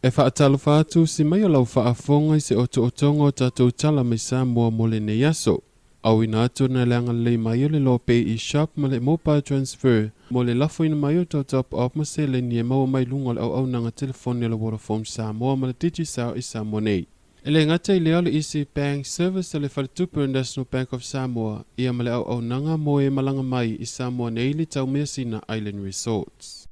E faatalofa atu si mai o lau faafofoga i se otootoga o tatou tala mai Samoa mo lenei aso. Auina atu ona le agalelei mai o le Lopay eShop ma le Mobile Transfer mo le lafoina mai o tou top up ma seleni e maua mai luga o le auaunaga telefoni a le Vodafone Samoa ma le Digicel i Samoa nei. E le gata i lea o le Easy Bank Service a le Faletupe o le National Bank of Samoa ia ma le auaunaga mo e malaga mai i Samoa nei i le Taumeasina Island Resorts.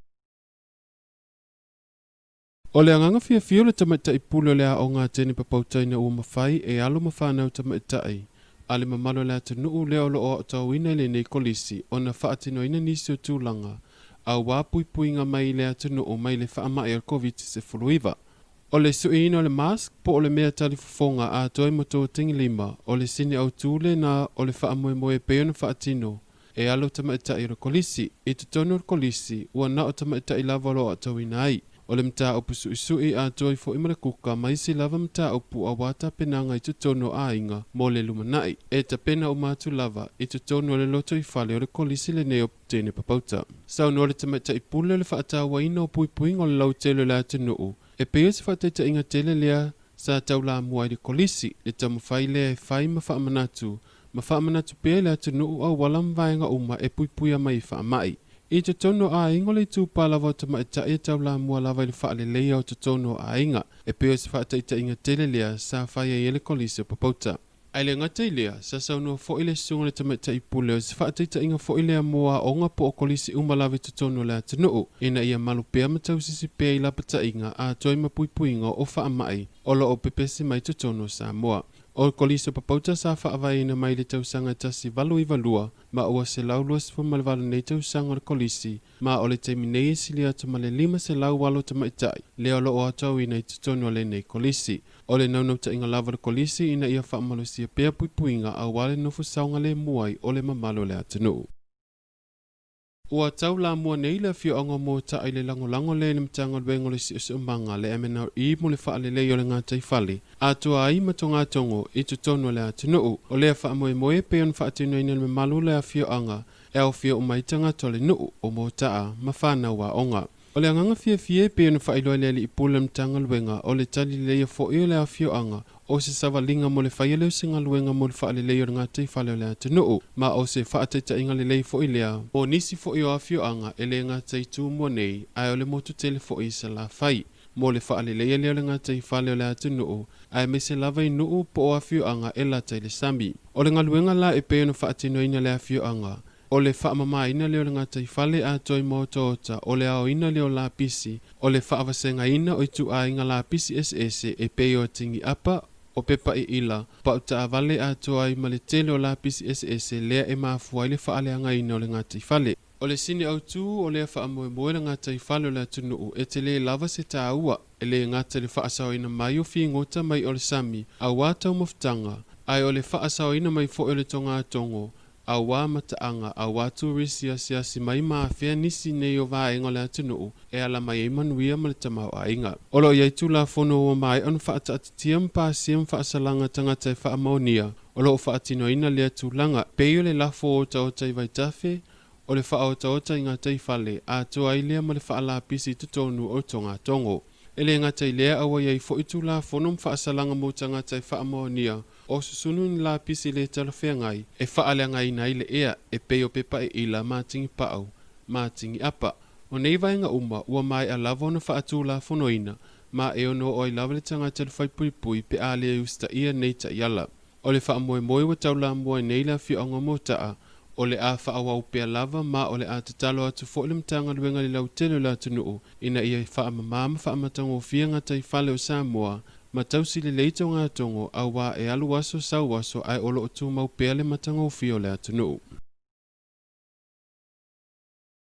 O le agaga fiafia o le tamaitai pule o le aoga a Tene Papautaina ua mafai e alo ma fanau tamaitai a le mamalu o le atunuu lea o lo o aotauina i lenei kolisi ona faatinoina nisi o tulaga auā puipuiga mai i le atunuu mai le faamai o le Koviti-19. O le suiina o le mask po o le mea talifofoga atoa i motō-tingilima o le sini autū lena o le faamoemoe e pei ona faatino E alo tamaitai o le kolisi. I totonu o le kolisi, ua na o tamaitai lava o lo o aotauina ai. O le mataupu suisui atoa ai foi ma le kuka ma isi lava mataupu aua tapenaga i totonu o aiga mo le lumanai. E tapena uma atu lava i totonu o le lotoifale o le kolisi lenei o Teine Papauta. Saunoa le tamaitai pule o le faatauaina o puipuiga o le lautele o le atunuu, e pei o se faataitaiga tele lea Sa taulamua i le Kolisi, le taumafai lea e fai ma faamanatu, ma faamanatu pea i le atunuu auala ma vaega uma e puipuia mai i faamai. I totonu o aiga o le itupa lava o tamaitai e taulamua lava i le faaleleia o totonu o aiga, e pei o se faataitaiga tele lea sa fai ai e le Kolisi o Papauta. Ae le gata i lea, sa saunoa foi le susuga i le tamaitai pule o se faataitaiga foi lea mo aoga po o kolisi uma lava i totonu o le atunuu, ina ia malu pea ma tausisi pea i lapataiga atoa ma puipuiga o faamai o lo o pepesi mai totonu o Samoa. O le Kolisi o Papauta sa faavaeina mai i le tausaga 1892 ma ua 128 nei tausaga o le Kolisi ma o le taimi nei e sili atu ma le 500 alo tamaitai lea o lo o aotauina i totonu o lenei Kolisi. O le naunautaiga lava o le Kolisi ina ia faamalosia pea puipuiga aua le nofo saogalemu ai o le mamalu o le atunuu. Ua tau lamua nei le afioaga o Moataa i le lagolago lea i le Matagaluega o le Siosiomaga, le MNRE, mo le faalelei o le gataifale atoa ai ma togatogo i totonu o le atunuu. O lea faamoemoe e pei ona faatinoina e le mamalu o le afioaga e aofia uma ai tagata o le nuu o Moataa ma fanau aoga. O le agaga fiafia e pei ona faailoa e le Alii Pule o le Matagaluega, o le tali leleia foi o le afioaga, o se savaliga mo le faia lea o se galuega mo le faaleleia o le gataifale o le atunuu, ma o se faataitaiga lelei foi lea mo nisi foi o afioaga e le gata i Tumua nei, ae o le motu tele foi i Salafai, mo le faaleleia lea o le gataifale o le atunuu, aemaise lava i nuu po o afioaga e lata i le sami. O le galuega la e pei ona faatinoina e le afioaga, O le faamamaina lea o le gataifale atoa i maotaota, o le aoina lea o lapisi, o le faavasegaina o ituaiga lapisi eseese e pei o tigi apa, o pepa iila, pau taavale atoa ai ma le tele o lapisi eseese lea e mafua ai le faaleagaina o le gataifale. O le sini autu o lea faamoemoe le gataifale o le atunuu e tele lava se taua, e le gata i le faasaoina mai o figota mai o le sami aua taumafataga, ae o le faasaoina mai foi o le togatogo Auā mataaga, auā turisi asiasi mai ma afea nisi nei o vaega o le atunuu e ala mai ai manuia ma le tamaoaiga. O lo o i ai Tulafono ua maea ona faataatitia ma pasia ma faasalaga tagata e faamaonia o lo o faatinoina lea tulaga, pei o le lafo otaota i vaitafe, o le faaotaota i gataifale, atoa ai lea ma le faalapisi i totonu o togatogo. E le gata i lea a ua i ai foi Tulafono ma faasalaga mo tagata e faamaonia o susunu ni lapisi le talafeagai e faaleagaina ai le ea e pei o pepa iila ma tigi paʻu ma tigi apa. O nei vaega uma ua maea lava ona faatulafonoina ma e ono oo ai lava le tagata i le faipuipui pe a le usitaia nei taiala. O le faamoemoe ua taulamua ai nei le afioaga o Mota'a, o le a faaauau pea lava ma o le a tatalo atu foi le Matagaluega i le lautele o le atunuu ina ia faamama ma faamatagofie gataifale o Samoa ma tausi lelei togatogo auā e alu aso sau aso ae o lo o tumau pea le matagofie o le atunuu.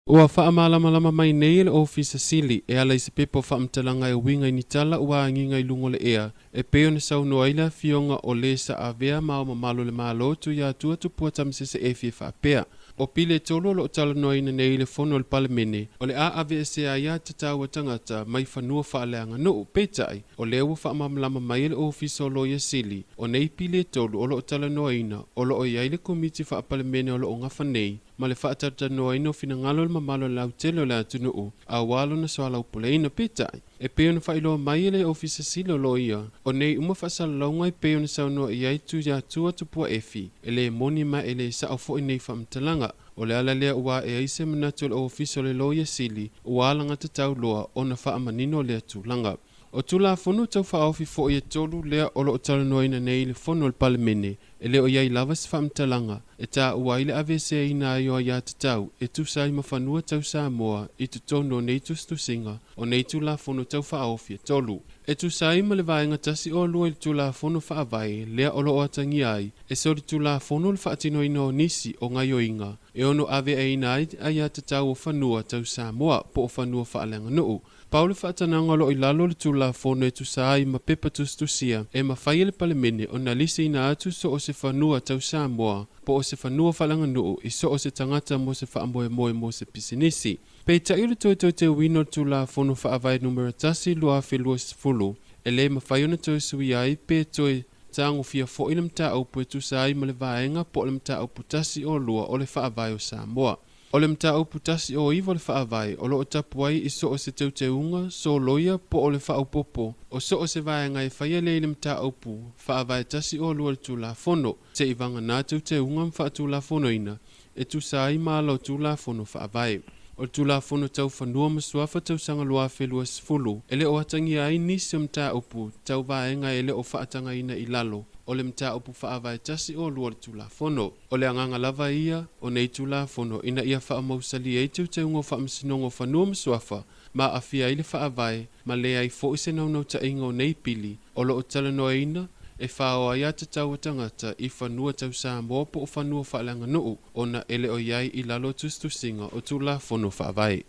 Ua faamalamalama mai nei e le Ofisa Sili e ala i se pepa o faamatalaga e uiga i ni tala ua agiga i luga o le ea e pei ona saunoa ai le Afioga o le sa avea ma Ao Mamalu o le Malo Tuiatua Tupua Tamasese Efi e faapea, O pili e tolu o lo o talanoaina nei i le Fono a le Palemene, o le a aveesea ai aiatatau a tagata mai fanua faaleaganuu. Peitai, o lea ua faamalamalama mai e le Ofisa o Loia Sili, o nei pili e tolu o lo o talanoaina, o lo o i ai le Komiti Faa-Palemene o lo o gafa nei. ma le faatalatalanoaina o finagalo o le mamalu o le lautele o le atunuu aua lona soalaupuleina. Peitai, e pei ona faailoa mai e le Ofisa Sili o Loia, o nei uma faasalalauga e pei ona saunoa i ai Tuiatua Tupua Efi, e le moni ma e le sao foi nei faamatalaga. O le ala lea ua ae ai se manatu o le Ofisa o le Loia Sili ua alagatatau loa ona faamanino lea tulaga. O Tulafono Tau Faaofi foi e tolu lea o lo o talanoaina nei i le Fono a le Palemene, e le o i ai lava se faamatalaga e taua ai le aveeseina ai o aiatatau e tusa ai ma fanua tau Samoa i totonu o nei tusitusiga o nei Tulafono Tau Faaofi e tolu. E tusa ai ma le Vaega 102 i le Tulafono Faavae lea o lo o atagia ai e solitulafono le faatinoina o nisi o gaioiga e ono aveaina ai aiatatau o fanua tau Samoa po o fanua faaleaganuu. Pau le faatanaga o lo o i lalo o le Tulafono e tusa ai ma pepa tusitusia e mafai e le Palemene ona lisiina atu so o se fanua tau Samoa po o se fanua faaleaganuu i so o se tagata mo se faamoemoe mo se pisinisi. Peitai o le toe teuteuina o le Tulafono Faavae Numera 1 2020 e le mafai ona toe suia ai pe toe tagofia foi le mataupu e tusa ai ma le Vaega po o le Mataupu 102 o le Faavae o Samoa. O le Mataupu 109 o le Faavae o lo o tapu ai i so o se teuteuga, soloia po o le faaopoopo o so o se vaega e faia lea i le Mataupu Faavae 102 o le Tulafono, seia vagana teuteuga ma faatulafonoina e tusa ai ma ala o Tulafono Faavae. O le Tulafono Tau Fanua ma Suafa Tausaga 2020, e le o atagia ai nisi o mataupu tau vaega e le o faatagaina i lalo o le Mataupu Faavae 102 o le Tulafono. O le agaga lava ia o nei Tulafono ina ia faamausali ai teuteuga o Faamasinoga o Fanua ma Suafa ma aafia ai le Faavae ma leai foi se naunautaiga o nei pili o lo o talanoaina e faoa ai aiatatau a tagata i fanua tau Samoa po o fanua faaleaganuu ona e le o i ai i lalo o tusitusiga o Tulafono Faavae.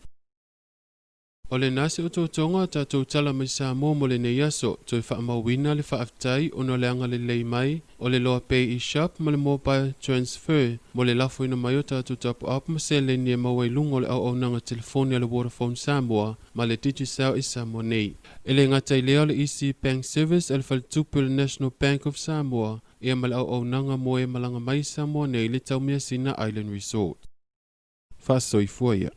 O lena se otootoga o tatou tala mai Samoa mo lenei aso, toe faamauina le faafetai ona o le agalelei mai o le Loa Pay eShop ma le Mobile Transfer mo le lafoina mai o tatou tapuaapu ma seleni e maua i luga o le auaunaga telefoni a le Vodafone Samoa ma le Digicel i Samoa nei. E le gata i lea o le Easy Bank Service a le Faletupe o le National Bank of Samoa ia ma le auaunaga mo e malaga mai i Samoa nei i le Taumeasina Island Resort. Faasoifua ia.